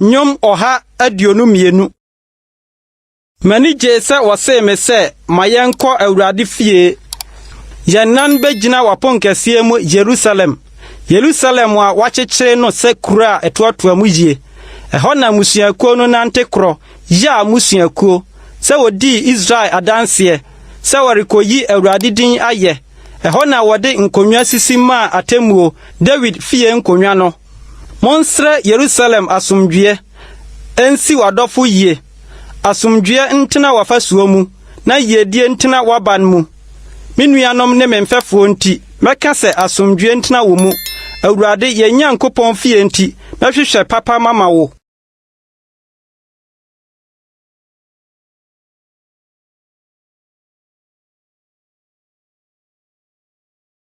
Nnwom 122. M'ani gyee sɛ wɔsee me sɛ, Ma yɛnkɔ Awurade fie. Yɛn nan begyina w'aponkɛseɛ mu, Yerusalem. Yerusalem a wɔakyekyere no sɛ kuro a ɛtoatoa mu yie. Ɛhɔ na mmusuakuo no nante korɔ, Yah mmusuakuo, sɛ wɔdii Israel adanseɛ, sɛ wɔrekɔyi Awurade din ayɛ. Ɛhɔ na wɔde nkonnwa sisi maa atemmuo, Dawid fie nkonnwa no. Monsrɛ Yerusalem asomdwoeɛ, ɛnsi w'adɔfo yie. Asomdwoeɛ ntena w'afasuo mu, na yiedie ntena w'aban mu. Me nuanom ne me mfɛfoɔ nti, mɛka sɛ asomdwoeɛ ntena wo mu. Awurade, yɛn Nyankopɔn fie nti, mɛhwehwɛ papa mama wo.